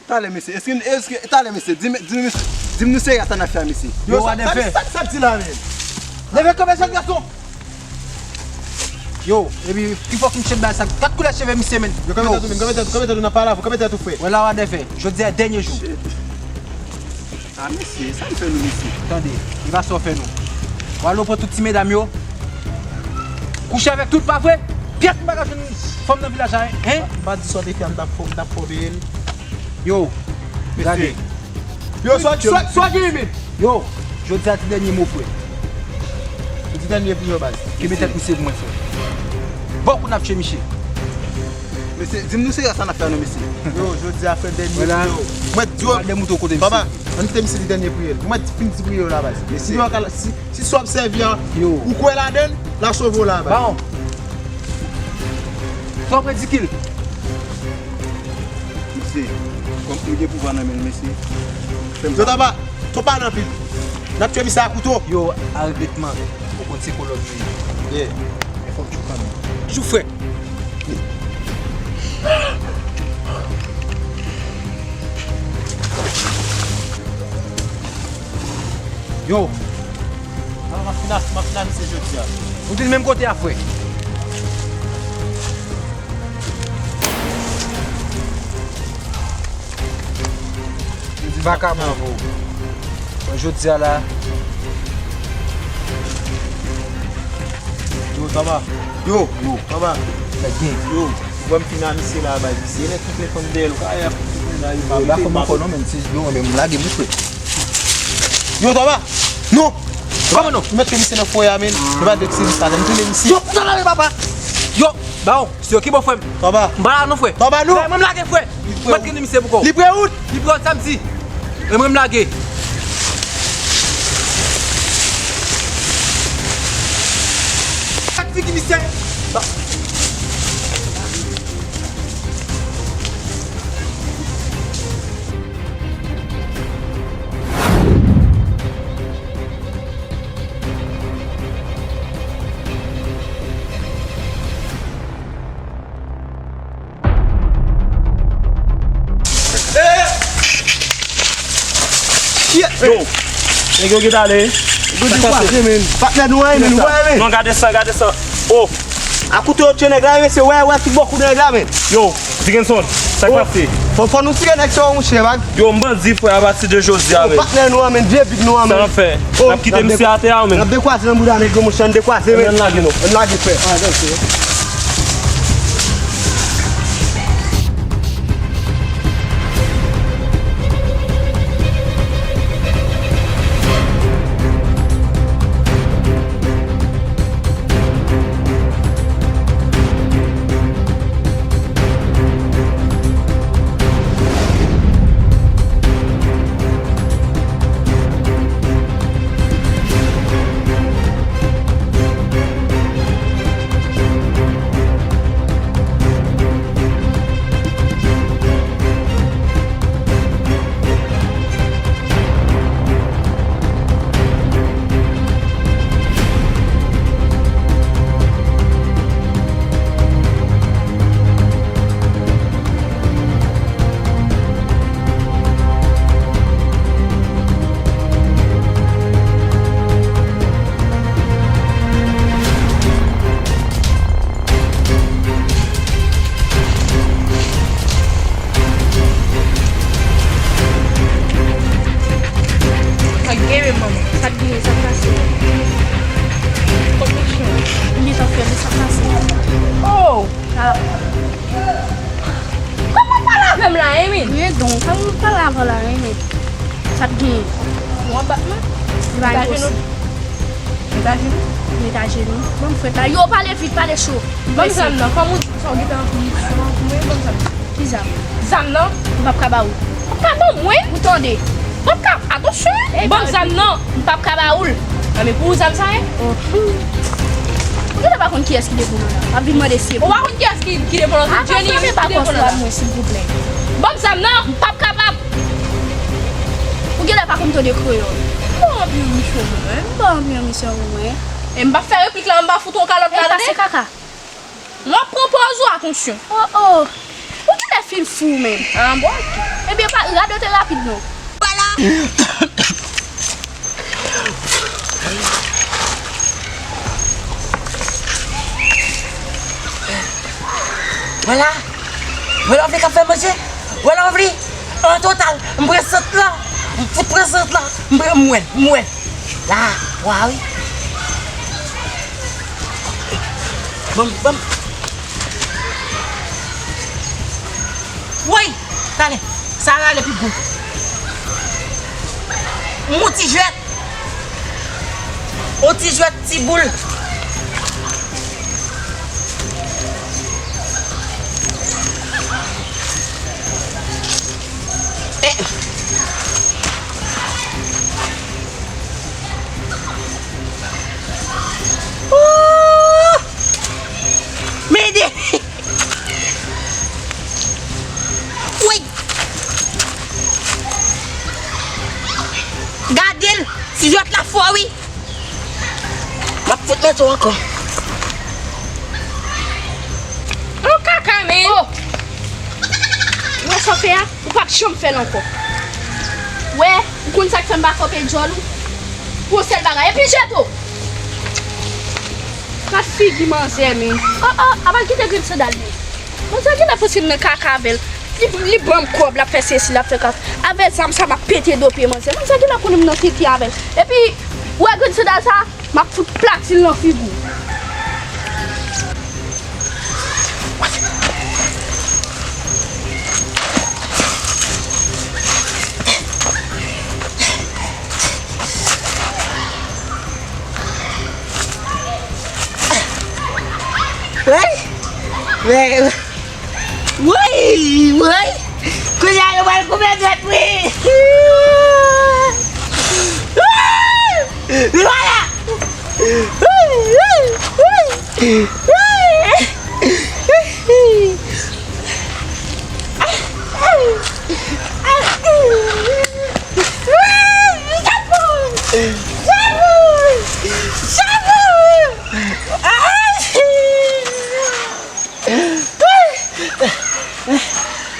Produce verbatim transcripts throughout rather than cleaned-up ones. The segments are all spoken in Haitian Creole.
Talè, mesye. Èske, èske, talè, mesye. Di m, di m, di m nou serye sa n ap fè a, mesye. Yo, yo, sa, sa, sa, sa di la, men? Leve kanpe, jèn gason! Yo, epi, ki fòk m chenbe sa? Gad koulè cheve misye, men. Yo, kanpe tèt ou, men. Kanpe tèt ou, kanpe tèt ou, n ap pale avè w. Kanpe tèt ou, frè. Wè la, w a dèfè. Jodi a dènye jou. Shit. Ah, mesye, sa n fè nou, mesye? Tande, e pa sa w fè nou. W al pran tout ti medam yo. Kouche avèk tout, pa vre? Pyès m pa ka jwenn fanm nan vilaj la, en? M pa di sa w te fè a, m t ap fè, m t ap fè w peye l. Yo, gade. Yo, sa, sa, sa genyen, men? Yo, jodi a ti dènye mo, frè. Ti dènye pou yo, baz. Kenbe tèt misye pou mwen, frè. Bòkò n ap tchwe misye. Mesye, di m nou serye sa n ap fè a non, mesye. Yo, jodi a fè dènye pou yo. Mwen di yo, papa, ann kite misye di dènye priyè l. Mwen di fin di priyè yo la, baz. Mesye. Si, si sa w ap sèvi a, ou kwè ladan l, l a sove w la, baz. Bawon. Twòp ridikil. Mesye, kòm m gen pouvwa nan men l, mesye. Fè m sa. Yo, taba, twòp pale anpil. N ap tchwe misye a kouto. Yo, arèt bètman. Ou konn se kolòn nou ye. Yeah. Men fò m tchwe kanmenm. Jou, frè. Yo. An, m ap fin a, m ap fin a misye jodi a. Nou vin menm kote a, frè. Vakabon. Bon, jodi a la. Yo, taba. Yo, yo, taba. Yo, ou wè m fin a misye la, baz. Misye nèg ki plen fanm dèyè l, ou ka wè ap. Yo, la fanm ankò non, menm si yo, menm lage m, frè. Yo, taba. Non. Kòman non? Ou mèt ke misye nan fò a, men. Yo, pa de ti sa, m tounen misye. Yo, putain, la, papa. Yo, bawon. Se yo ki bon, frè m. Taba. M pa la non, frè. Taba, non. Frè, mwen m lage, frè. Li prè. Mwen ki di misye pou kò. Li prè out. Li prè out, sa m di. E mwen m lage. Ak figi misye. Yo, nèg yo gentan ale. Patnè nou an, men, ou wè, men. Non, gade sa, gade sa. Oh. A koute yo tchwe nèg la, mesye, wè, wè, tout bòkò nèg la, men. Yo, Dickenson, sa k pase? Fò, fò nou tire nèg sa yo, monchè, bag. Yo, m bandi, frè, apati de jodi a, men. Patnè nou an, men, vye bib nou an, men. Sa n ap fè? N ap kite misye atè a, men. N ap dekwaze nan bouda nèg yo, monchè, n dekwaze, men. Ann lage nou. Ann lage, frè. Sa k genyen, manman? Sa k genyen? Sa k pase? Kòman chen? Li gentan fè, men sa k pase? Oh! Kòman w pale avè m la, Emin? Yen donk, kòman w pale avè w la, Emin? Sa k genyen? Ou anba mwen? Li pa enposib. Met ajenou. Met ajenou. Ban m frèt la. Yo, pale vit, pale cho. Ban m zam nan. Kòm ou di sa, ou gentan anpil misyon pou mwen, ban m zam nan. Ki zam? Zam nan. M p ap ka ba ou. Ou p ap ka ban mwen? Ou tande. Ou p ap ka, atansyon, wi. Ban m zam nan. M p ap ka ba ou l. Nan men pou ou zam sa ye? Oh. Ou genlè pa konn kiyès ki devan w la. W ap vin mande si e pou ou. Ou pa konn kiyès ki, ki devan w la. Jenny, ki devan w la. Mwen, silvouplè. Ban m zam nan. M p ap kapab. Ou genlè pa konn tande kreyòl. M pa anpil misyon pou mwen. M pa anpil misyon pou mwen. E m p ap fè replik la, m pa fout ou yon kalòt la, tande? Pase kaka. M ap pran pòz ou, atansyon. Oh, oh. Ou genlè fin fou, menm. Ah, bon, ok. Ebyen, pa radote rapid non. Vwala! Vwala! Vwala w vle k ap fè manje? Vwala w vle? An total, m pran sant lan. M fout pran sant lan. M pran, m wè l, m wè l. La, wa wi. Bon, bon. Woy! Talè, sa rale pi gwo. M on ti jwèt. On ti jwèt ti boul. Eh. Ooh! Mede! Woy! Gade l! Ti jwèt la fò wi! M ap fout mete w ankò. Yon kaka, men. Oh! Ou wè sa w fè a? Ou p ap janm fè l ankò. Wè, ou konn sa k fè m pa kanpe djòl ou? Pou yon sèl bagay. Epi jete w! Gad figi manzè, men. Oh, oh, apa l kite grenn sandal li? Manzè genlè panse m nan kaka avè l. Li, li ban m kòb, l ap fè sesi, l ap fè kaka. Avè zam sa, m ap pete do pye manzè. Manzè genlè konnen m nan tenten avè l. Epi, ou wè grenn sandal sa? M ap fout plati l nan figi w. Woy! Woy! Woy! Woy! Kounye a yo pral koupe dwèt mwen! Vwala!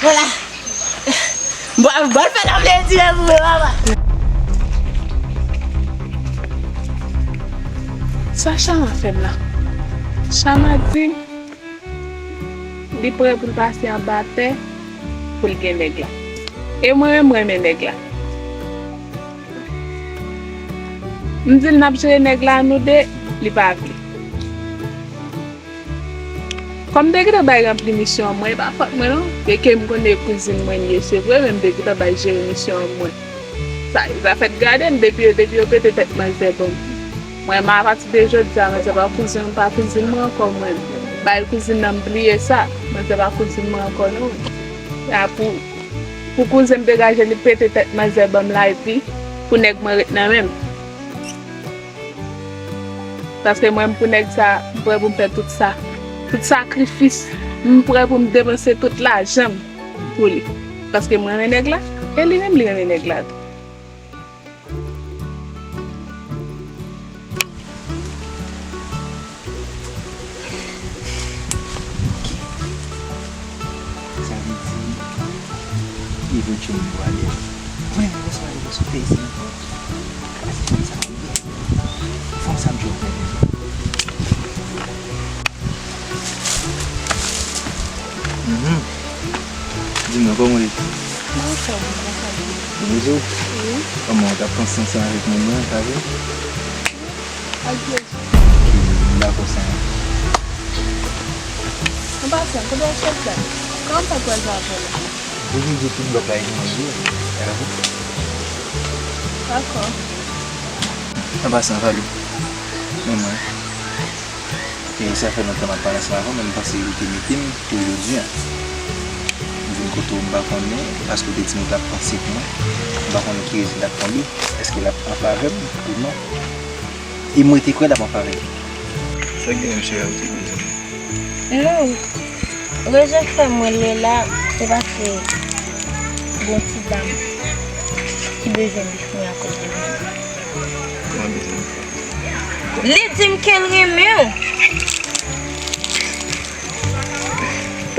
Vwala. Bon, bon, fè nan plezi pou mwen, papa. Sa Chama fè m la? Chama di m li prè pou l pase anba tè pou l gen nèg la. E mwen menm, mwen renmen nèg la. M di l n ap jere nèg la nou de, li pa vle. Kòm m te gentan bay ranpli misyon an mwen, e pa fòt mwen non. Byenke m konnen e kouzin mwen li ye, se vre, men m te gentan bay jere misyon an mwen. Sa, sa fèt gade m, depi yo, depi yo pete tèt manzè ban m. Mwen, men apati de jodi a, manzè pa kouzin, pa kouzin mwen ankò, mwen. Bay kouzin nan, m bliye sa. Manzè pa kouzin mwen ankò, non. A pou, pou kouzen m degaje li pete tèt manzè ban m la, epi pou nèg mwen ret nan men m. Paske mwen, m pou nèg sa, m prè pou m fè tout sa. Tout sakrifis, m prè pou m depanse tout lajan m pou li. Paske m renmen nèg la, e li menm, li renmen nèg la tou. Sa vle di, eventyèlman, nou ale. Mwen, mwen, sa ale, mwen sou fè isi ankò. Kras fanm sa. Fanm sa m jwe avè l. Mhm. Di mwen, kòman w ye? Mwen anfòm, mwen anfòm. Bon, Jezi. Wi. Kòman w t ap panse ansanm avèk moun nan, pa vre? Ak Jezi. Ok, m dakò sa. An pasan, kote w ap sot la? Kòman w fè kwaze avè l la? Jezi di tout blòk la, e manje, e avè. Dakò. An pasan, Valou. Men mwen. E sa fè lontan m ap pale ansanm avè w, men m panse ou te mete m pou jodi a. M vin kote w, m pa konnen, paske w te di m ou t ap panse pou mwen. M pa konnen ki rezilta l ap tonbe. Èske l ap an favè m ou non? E mwen te kwè l ap an favè m. Sa k gen, mesye a, ou te bezwen? Non. Rezon k fè m rele la, se paske gon ti dam ki bezwen bif mwen akoz de mwen. Kòman bezwen bif ou? Li di m ke l renmen w.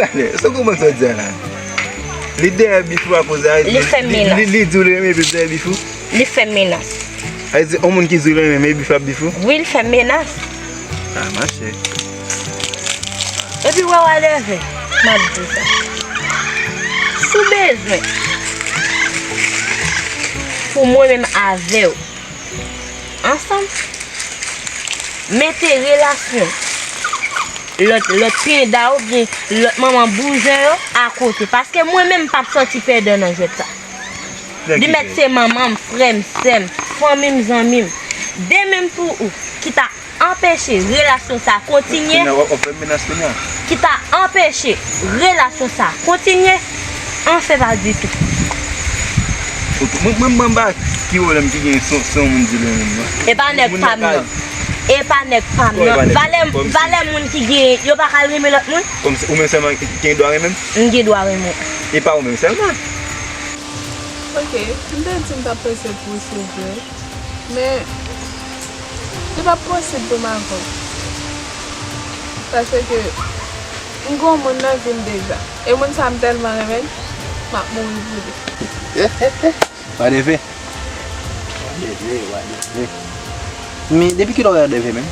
Talè, sa w konprann sa w di a la? Li dèyè bif ou akoz a, li, li, li di w li renmen bif dèyè bif ou? Li fè m menas. A di, yon moun ki di w li renmen bif ap bif ou? Wi, li fè m menas. Ah, machè. Epi wè, Wadèvè, m ap di w sa. Si w bezwen pou mwen menm avè w ansanm, mete relasyon lòt, lòt penda oubyen lòt manman bouzen yo akote. Paske mwen menm m p ap sòti pèdan nan jwèt sa. Li mèt se manman m, frè m, sè m, fanmi m, zanmi m. De menm pou ou ki ta anpeche relasyon sa kontinye, ki ta anpeche relasyon sa kontinye, an fè pa ditou. Mwen, mwen, mwen, ba, ki pwoblèm ki gen sou, sou yon moun di li renmen m nan? E pa nèg pa m nan. E pa nèg pa m nan. Valè, valè moun ki gen, yo pa ka renmen lòt moun? Kòmsi ou menm sèlman ki, ki gen dwa renmen m? M gen dwa renmen w. E pa ou menm sèlman. Ok, m te di m t ap prese pou ou, se vre. Men, li p ap posib pou m avè w. Paske m gen yon moun nan vi m deja. E moun sa a m tèlman renmen l, m ap mouri pou li. Wadèvè. Wadèvè, Wadèvè. Men, depi kilè w wè Wadèvè menm?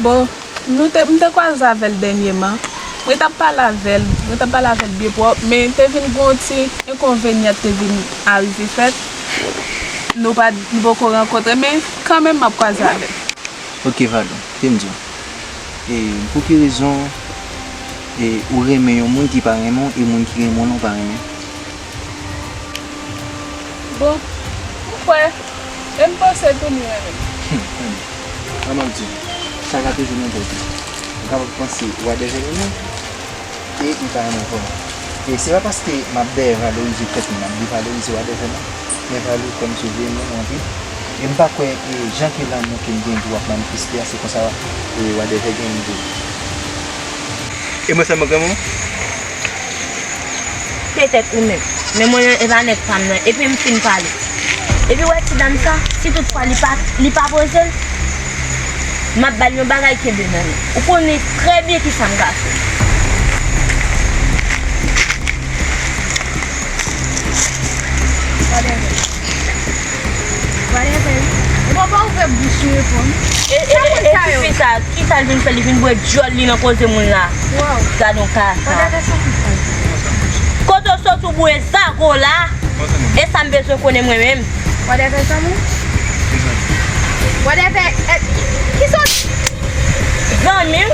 Bon, Nou te, m te kwaze avè l dènyèman. Mwen t ap pale avè l, mwen t ap pale avè l byen pwòp, men te vin gen yon ti enkonvenyan te vin arive fèt. Nou pa, nou poko rankontre, men kanmenm m ap kwaze avè l. Ok, Valou, kite m di w. E, pou ki rezon, e, ou renmen yon moun ki pa renmen w e moun ki renmen w lan w pa renmen? Bon, ou kwè, e m panse tou li renmen m. Hum, tande. An m ap di w, sa ka toujou nan tèt ou. Ou kapab panse Wadèvè renmen w, e li pa renmen w vrèman. E se pa paske m ap devalorize tèt mwen, m ap devalorize Wadèvè non. Men Valou, frè m, sove m, ou anpil. E m pa kwè, e, jan ke lanmou ke m gen pou w ap manifeste a, se konsa, e, Wadèvè gen pou ou. E mwen sèlman k renmen w? Petèt ou menm. Men mwen, e pa nèg pa m nan. Epi m fin pale. Epi w wè ti dam sa, si toutfwa li pa, li pa poze l, m ap ba l yon bagay kenbe nan men. Ou konnen trè byen kisa m ka fè. Whatever. Whatever. Ou pa, pa ouvè bouch ou reponn. E, e, e, e, ti fi sa, kisa l vin fè? Li vin bwè djòl li nan koze moun la. Wow. Gad on kaka. Whatever, sa ki fè. Kote w sot ou bwè zago la? E sa m bezwen konnen mwen menm. Whatever, zanmi w? Whatever, eh, kisa w? Zanmi w?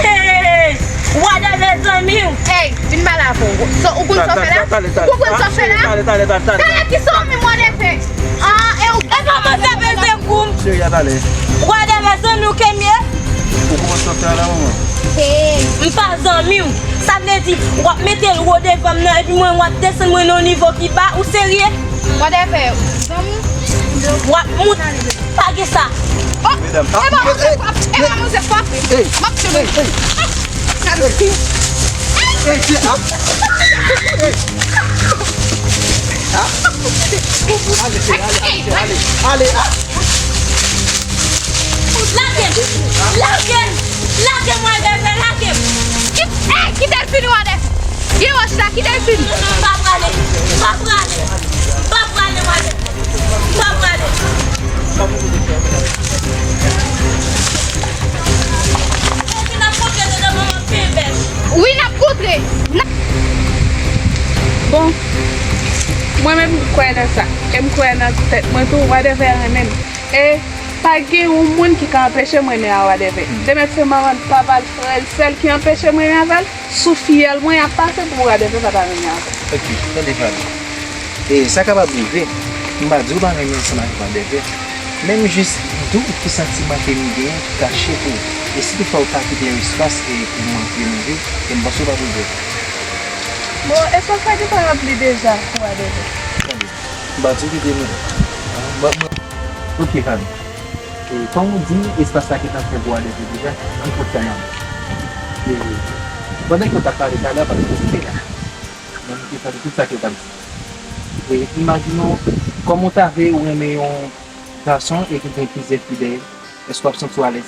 Hey! Whatever, zanmi w? Hey, vin pale avè w. So, ou konn sa w fè la? Ou konprann sa w fè la? Talè, talè, talè, talè. Talè, kisa w menm, whatever? Ah, e ou. E kòman sa peze kou m? Cheri, a talè. Whatever, zanmi w ke m ye? Ou konprann sa w fè a la, manman? Hey. M pa zanmi w. Sa vle di, w ap mete l wo devan m nan, epi mwen, w ap desann mwen nan yon nivo ki ba, ou serye? Whatever, zanmi w. W ap moute, pa gen sa. Oh, medam, e pa manzè frape, e pa manzè frape. M ap tchwe. Hey, hey. Hey, hey, hey, hey, ah. Hey. Ah. Ale, ale, ale, ale, ale, ah. Lage m! Lage m! Lage m, Wadèvè, lage m! Ki-, hey, kite l fini, Wadèvè! Gen wòch la, kite l fini! Non, non, m pa prale! M pa prale! M pa prale, Wadèvè! M pa prale! Èske n ap kontre dedan manman pen bèch? Wi, n ap kontre! N ap... Bon, mwen menm, m kwè nan sa. E m kwè nan tèt mwen tou, Wadèvè renmen m. E pa gen yon moun ki ka anpeche m renmen a Wadèvè. Demen se manman l, papa l, frè l, sè l ki anpeche m renmen avè l. Sou fyèl mwen ap pase pou Wadèvè pa ta renmen avè l. Ok, tande pale. E sa kapab rive, m pa di w pa renmen ansanm ak Wadèvè. Men m jis di w ki santiman ke m genyen ki kache pou ou. E si toutfwa ou ta kite yon espas e pou m antre nan vi w, e m panse w p ap regrèt. Bon, espas la gentan ranpli deja pou Wadèvè. Tande, m pa di w kite nou. Mwen, mwen, ok, Fabie. E, kòm ou di, espas la gentan fè pou Wadèvè deja, an kont sa nan. E, pandan ke w t ap pale talè, pa t koze la. Mwen, m te tande tout sa ke w t ap di. E, imajine w, kòm ou ta vle ou renmen yon gason e ki gen plizyè fi dèyè l, èske w ap santi w alèz?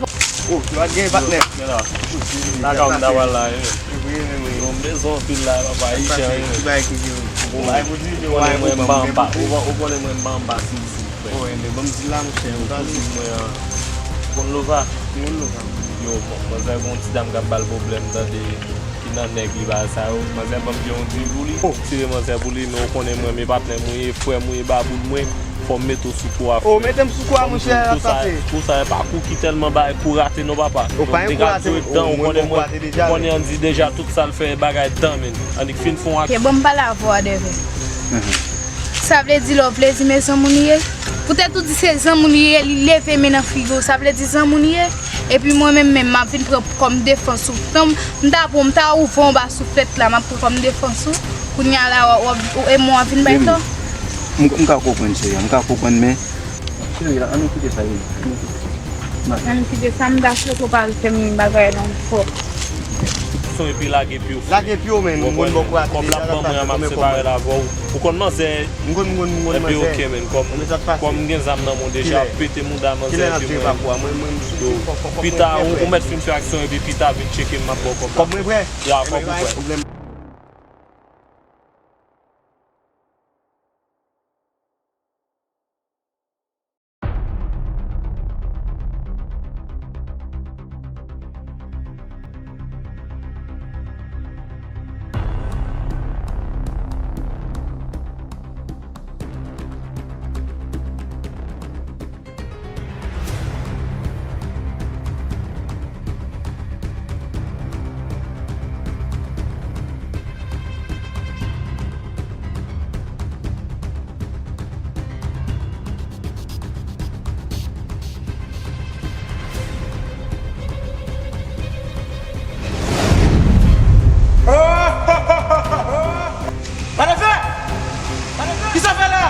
avè w. Oh, yo pa t gen patnè. Men la, la ka m ta pral la, wi. Wi, wi, wi. Yo bezwen anpil la, papa, Ijan, wi. Ki bagay ki gen? Bon, bagay pou di, ou konnen mwen, m pa, m pa, ou kon-, ou konnen mwen, m pa anba sou, sou, frè. Oh, enben, ban m di la, monchè, m pale. Sou mwen, an. Ou konn Lova? M konn Lova. Yo, bon, manzè gon ti dam k ap ba l pwoblèm, tande. Ki nan nèg li bagay sa yo. Manzè ban m di yon dil pou li. Tire manzè pou li, men ou konnen mwen, men patnè mwen ye, frè mwen ye, baboun mwen, fò m mete w sou kou a, frè. Oh, mete m sou kou a, monchè, sa se. Pou sa, e pa kou ki tèlman bay kou rate non, papa. Ou pa gen kou rate, ou konnen mwen, ou konnen Andy deja, tout sa l fè e bagay dan, men. Annik fin fè yon aksyon. Ok, bon, m pale avè w a, Dèvè. Sa vle di lè w vle di men zanmi w li ye? Poutèt ou di se zanmi w li ye, li leve men nan figi w, sa vle di zanmi w li ye? Epi mwen menm, menm, m ap vin pran kòm defans ou. Tanm, m ta pran, m ta ouvè anba souflèt la, m ap pran kòm defans ou. Kounye a la, w ap, w ap, e mwen w ap vin bay tò. M, m ka konprann, cheri, m ka konprann, men. Cheri, ann nou kite sa, wi. Ann nou kite. Ann kite sa, m ta swete w pa al fè m bagay non fò. Son epi lage pye w. Lage pye w, men, m konn bò kote. Kòb la ban mwen an, m ap separe l avè w. Ou konn manzè. M konn, m konn, m konn manzè. Epi ok, men, kòm, kòm m gen zam nan men w deja, pete mouda manzè, epi mwen. Yo, pita, ou, ou mèt fin fè aksyon, epi pita vin tcheke m, m ap ba w kòb la. Kòb mwen prè. Ya, kòb ou prè. Manafè! Kisa w fè la?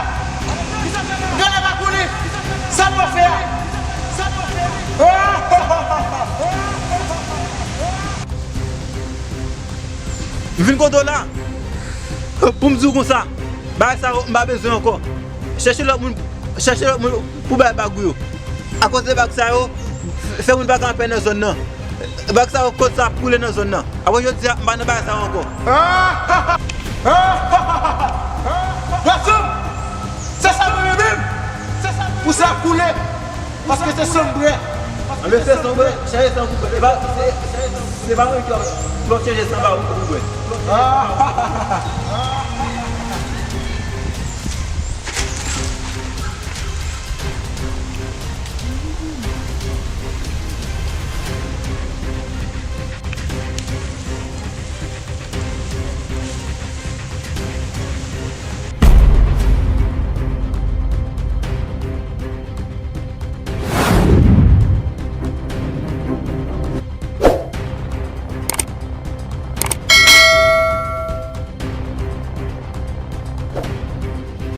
Gade pa konnen sa w fè a. M vin kote w la pou m di w konsa, bagay sa yo m pa bezwen ankò. Chèche lòt moun, chèche lòt moun pou bay bag ou yo. Akoz de bag sa yo, fè moun pa gen lapè nan zòn nan. Bag sa yo, kòd sa ap koule nan zòn nan. Apre jodi a, m pa nan bagay sa yo ankò. Gason, se sa Sa koule. Paske se san m bwè. Anben se san w bwè, chanje san w pou bwè. E pa, se, se pa mwen ki ap, lòt chanje san ba ou pou bwè. Ah.